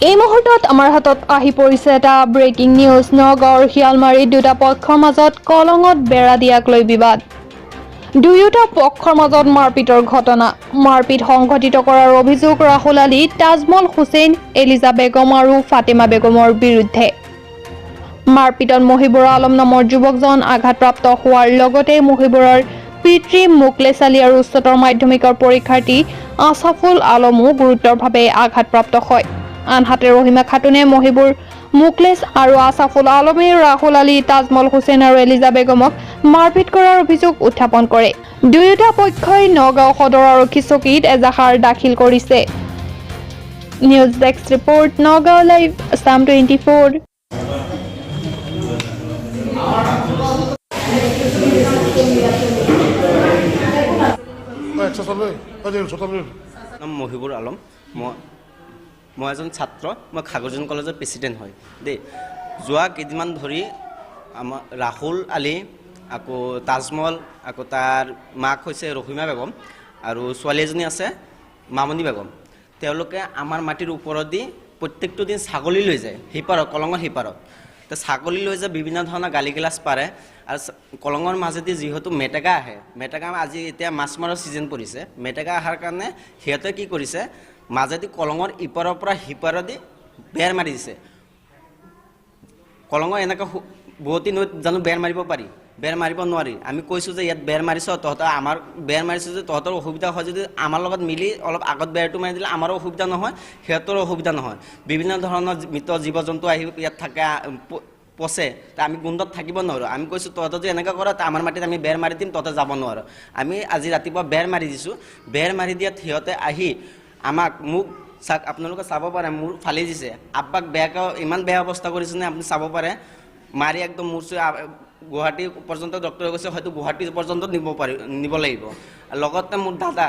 এই মুহূৰ্তত আমাৰ হাতত আহি পৰিছে এটা ব্ৰেকিং নিউজ। নগাঁৱৰ শিয়ালমাৰীত দুটা পক্ষৰ মাজত কলঙত বেৰা দিয়াক লৈ বিবাদ। দুয়োটা পক্ষৰ মাজত মাৰপিটৰ ঘটনা। মাৰপিট সংঘটিত কৰাৰ অভিযোগ ৰাহুল আলী, তাজমল হুছেইন, এলিজা বেগম আৰু ফাতেমা বেগমৰ বিৰুদ্ধে। মাৰপিটত মহিবুৰ আলম নামৰ যুৱকজন আঘাতপ্ৰাপ্ত হোৱাৰ লগতে মহিবুৰৰ পিতৃ মুকলেছ আলী আৰু উচ্চতৰ মাধ্যমিকৰ পৰীক্ষাৰ্থী আছাফুল আলমো গুৰুতৰভাৱে আঘাতপ্ৰাপ্ত হয়। আনহাতে ৰহিমা খাতুনে মহিবুৰ, মুকলেছ আৰু আছাফুল আলমে ৰাহুল আলী, তাজমল হুছেইন আৰু এলিজা বেগমক মাৰপিট কৰাৰ অভিযোগ উত্থাপন কৰে। দুয়োটা পক্ষই নগাঁও সদৰ আৰক্ষী চকীত এজাহাৰ দাখিল কৰিছে। News desk report, Nagaon live, Assam 24। নাম মহিবুৰ আলম। মই এজন ছাত্ৰ। মই খাগৰজন কলেজৰ প্ৰেচিডেণ্ট হয় দেই। যোৱা কেইদিনমান ধৰি আমাৰ ৰাহুল আলী, আকৌ তাজমল, আকৌ তাৰ মাক হৈছে ৰহিমা বেগম আৰু ছোৱালী এজনী আছে মামনি বেগম, তেওঁলোকে আমাৰ মাটিৰ ওপৰত দি প্ৰত্যেকটো দিন ছাগলী লৈ যায় সিপাৰত, কলঙৰ সিপাৰত। তো ছাগলী লৈ যায়, বিভিন্ন ধৰণৰ গালি গিলাচ পাৰে আৰু কলঙৰ মাজেদি যিহেতু মেটেকা আহে, মেটেকা আজি এতিয়া মাছ মৰাৰ ছিজন পৰিছে। মেটেকা অহাৰ কাৰণে সিহঁতে কি কৰিছে, মাজেদি কলঙৰ ইপাৰৰ পৰা সিপাৰেদি বেৰ মাৰি দিছে। কলঙৰ এনেকৈ বোৱতী নৈত জানো বেৰ মাৰিব পাৰি? বেৰ মাৰিব নোৱাৰি। আমি কৈছোঁ যে ইয়াত বেৰ মাৰিছ তহঁতৰ, আমাৰ বেৰ মাৰিছ যে তহঁতৰ অসুবিধা হয় যদি আমাৰ লগত মিলি অলপ আগত বেৰটো মাৰি দিলে আমাৰো অসুবিধা নহয়, সিহঁতৰো অসুবিধা নহয়। বিভিন্ন ধৰণৰ মৃত জীৱ জন্তু আহি ইয়াত থাকে, পচে, তা আমি গোন্ধত থাকিব নোৱাৰোঁ। আমি কৈছোঁ, তহঁতে যদি এনেকুৱা কৰা আমাৰ মাটিত আমি বেৰ মাৰি দিম, তহঁতে যাব নোৱাৰ। আমি আজি ৰাতিপুৱা বেৰ মাৰি দিছোঁ। বেৰ মাৰি দিয়াত সিহঁতে আহি আমাক, মোক চাওক, আপোনালোকে চাব পাৰে, মোৰ ফালি দিছে। আব্বাক বেয়াকৈ ইমান বেয়া অৱস্থা কৰিছে নে, আপুনি চাব পাৰে। মাৰি একদম মূৰ চুৰ গুৱাহাটী পৰ্যন্ত ডক্টৰে কৈছে, হয়তো গুৱাহাটী পৰ্যন্ত নিব পাৰি, নিব লাগিব। লগতে মোৰ দাদা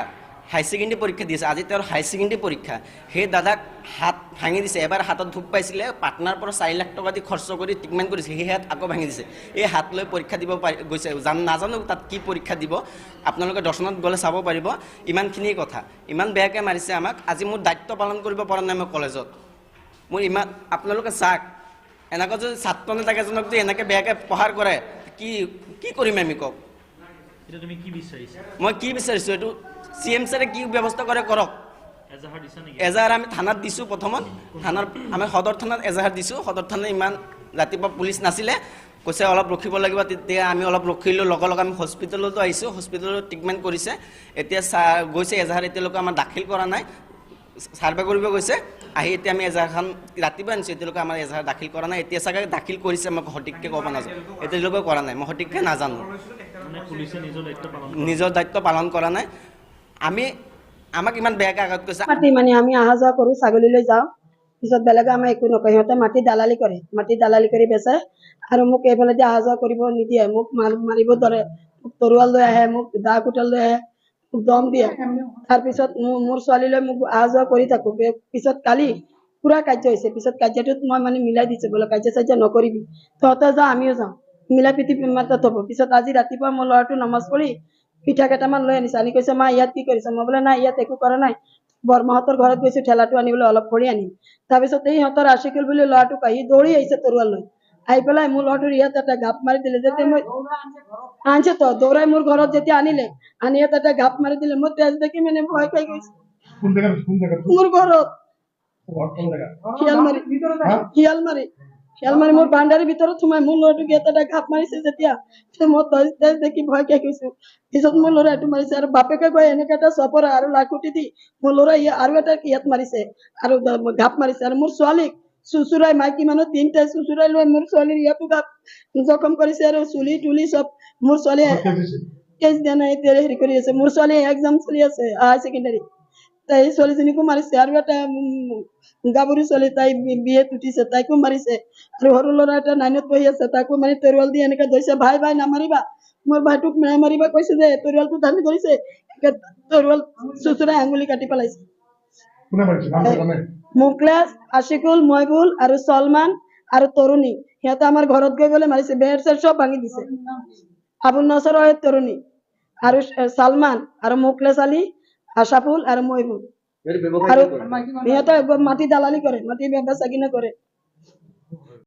হাই ছেকেণ্ডেৰী পৰীক্ষা দিছে, আজি তেওঁৰ হাই ছেকেণ্ডেৰী পৰীক্ষা। সেই দাদাক হাত ভাঙি দিছে। এবাৰ হাতত ধূপ পাইছিলে, পাটনাৰ পৰা 4 লাখ টকা দি খৰচ কৰি ট্ৰিটমেণ্ট কৰিছে। সেই হাত আকৌ ভাঙি দিছে। এই হাত লৈ পৰীক্ষা দিব পাৰি গৈছে। নাজানো তাত কি পৰীক্ষা দিব, আপোনালোকে দৰ্শনত গ'লে চাব পাৰিব। ইমানখিনিয়ে কথা। ইমান বেয়াকৈ মাৰিছে আমাক। আজি মোৰ দায়িত্ব পালন কৰিব পৰা নাই মই কলেজত। মোৰ ইমান, আপোনালোকে চাওক, এনেকুৱা যদি ছাত্ৰ নেতাক এজনক যদি এনেকৈ বেয়াকৈ প্ৰহাৰ কৰে, কি কি কৰিম আমি কওক? এতিয়া তুমি কি বিচাৰিছা? মই কি বিচাৰিছোঁ, এইটো চি এম ছাৰে কি ব্যৱস্থা কৰে কৰক। এজাহাৰ দিছা নেকি? এজাহাৰ আমি থানাত দিছোঁ। প্ৰথমত থানাৰ, আমি সদৰ থানাত এজাহাৰ দিছোঁ। সদৰ থানাত ইমান ৰাতিপুৱা পুলিচ নাছিলে, কৈছে অলপ ৰখিব লাগিব। তেতিয়া আমি অলপ ৰখিলোঁ। লগে লগে আমি হস্পিটেলতো আহিছোঁ, হস্পিটেলত ট্ৰিটমেণ্ট কৰিছে। এতিয়া গৈছে, এজাহাৰ এতিয়ালৈকে আমাৰ দাখিল কৰা নাই। ছাৰ্ভে কৰিব গৈছে আহি। এতিয়া আমি এজাহাৰখন ৰাতিপুৱা আনিছোঁ, এতিয়ালৈকে আমাৰ এজাহাৰ দাখিল কৰা নাই। এতিয়া চাগে দাখিল কৰিছে, মই সঠিককৈ ক'ব নাজানো। এতিয়ালৈকে কৰা নাই, মই সঠিককৈ নাজানো। মানে পুলিচে নিজৰ দায়িত্ব পালন নিজৰ দায়িত্ব পালন কৰা নাই। আমি আমাক ইমান বেয়াকৈ আগত কৈছে। মাটি মানে আমি অহা যোৱা কৰোঁ, ছাগলীলৈ যাওঁ। পিছত বেলেগে আমাৰ একো নকয়। সিহঁতে মাটি দালালি কৰে, মাটি দালালি কৰি বেচে আৰু মোক এইফালেদি অহা যোৱা কৰিব নিদিয়ে। মোক মাৰিব ধৰে, মোক তৰোৱাল লৈ আহে, মোক দা কোটাল লৈ আহে, মোক দম দিয়ে। তাৰপিছত মোৰ ছোৱালীলৈ মোক অহা যোৱা কৰি থাকোঁ। পিছত কালি পুৰা কাজিয়া হৈছে। পিছত কাজিয়াটোত মই মানে মিলাই দিছোঁ, বোলে কাজিয়া চাজিয়া নকৰিবি, তহঁতে যা, আমিও যাওঁ, মিলা প্ৰীতি মাত্ৰাত হ'ব। পিছত আজি ৰাতিপুৱা মোৰ ল'ৰাটো নামাজ পঢ়ি পিঠা কেইটামান লৈ আনিছে। আনি কৈছে, "মা, ইয়াত কি কৰিছে?" মই বোলে, "নাই, ইয়াত একো কৰা নাই, বৰমাহঁতৰ ঘৰত গৈছো, ঠেলাটো আনিবলৈ, অলপ খৰি আনিম।" তাৰপিছত এই সিহঁতৰ আশিকুল বুলি ল'ৰাটোক আহি দৌৰি আহিছে তৰোৱাল লৈ। আহি পেলাই মোৰ ল'ৰাটোৰ ইয়াত এটা ঘাপ মাৰি দিলে। যেতিয়া মই আনিছে তো দৌৰাই মোৰ ঘৰত যেতিয়া আনিলে, আনি ইয়াত এটা ঘাপ মাৰি দিলে। মই তেজ দেখি মানে ভয় খাই গৈছো। কোন জেগাত, কোন জেগাত? মোৰ ঘৰত। ঘৰত কোন জেগাত? শিয়ালমাৰী। হা? শিয়ালমাৰী, শিয়ালমাৰী। মোৰ বাউণ্ডাৰীৰ ভিতৰত সোমাই মোৰ ল'ৰাটোক ইয়াত এটা ঘাপ মাৰিছে। যেতিয়া মই তেজ তেজ দেখি ভয় খাই গৈছো। পিছত মোৰ ল'ৰা এইটো মাৰিছে আৰু বাপেকে গৈ এনেকে এটা চপৰা আৰু লাখুটি দি মোৰ ল'ৰা আৰু এটা ইয়াত মাৰিছে আৰু ঘাপ মাৰিছে। আৰু মোৰ ছোৱালীক চুচুৰাই, মাইকী মানুহ তিনিটাই চুচুৰাই লৈ মোৰ ছোৱালীৰ ইয়াতো ঘাপ জখম কৰিছে আৰু চুলি তুলি চব মোৰ ছোৱালীয়ে। কেছ দিছে? কেছ দিয়া নাই, এতিয়া হেৰি কৰি আছে। মোৰ ছোৱালী এক্সাম চলি আছে হায়াৰ ছেকেণ্ডাৰী, তাই ছোৱালীজনীকো মাৰিছে। আৰু এটা গাভৰু ছোৱালী, তাই বিএত উঠিছে, তাইকো মাৰিছে। আৰু সৰু ল'ৰা এটা নাইনত পঢ়ি আছে, তাকো মাৰি তৰোৱাল দি এনেকে ধৰিছে। "ভাই, ভাই, নামাৰিবা, মোৰ ভাইটোক নামাৰিবা" কৈছে যে তৰোৱালটো টানি ধৰিছে, একে তৰোৱাল চুচুৰাই আঙুলি কাটি পেলাইছে। কোনে মাৰিছে, নামটো জানে? মুকলাছ, আশিকুল, মইবুল আৰু চলমান আৰু তৰুণী। সিহঁতে আমাৰ ঘৰত গৈ গ'লে মাৰিছে, বেৰ চেৰ চব ভাঙি দিছে। আবুল নসৰ তৰুণী আৰু সালমান আৰু মুকলেছ আলী, আশাফুল আৰু মইবুল। আৰু সিহঁতে মাটি দালালি কৰে, মাটি বেচা কিনা কৰে।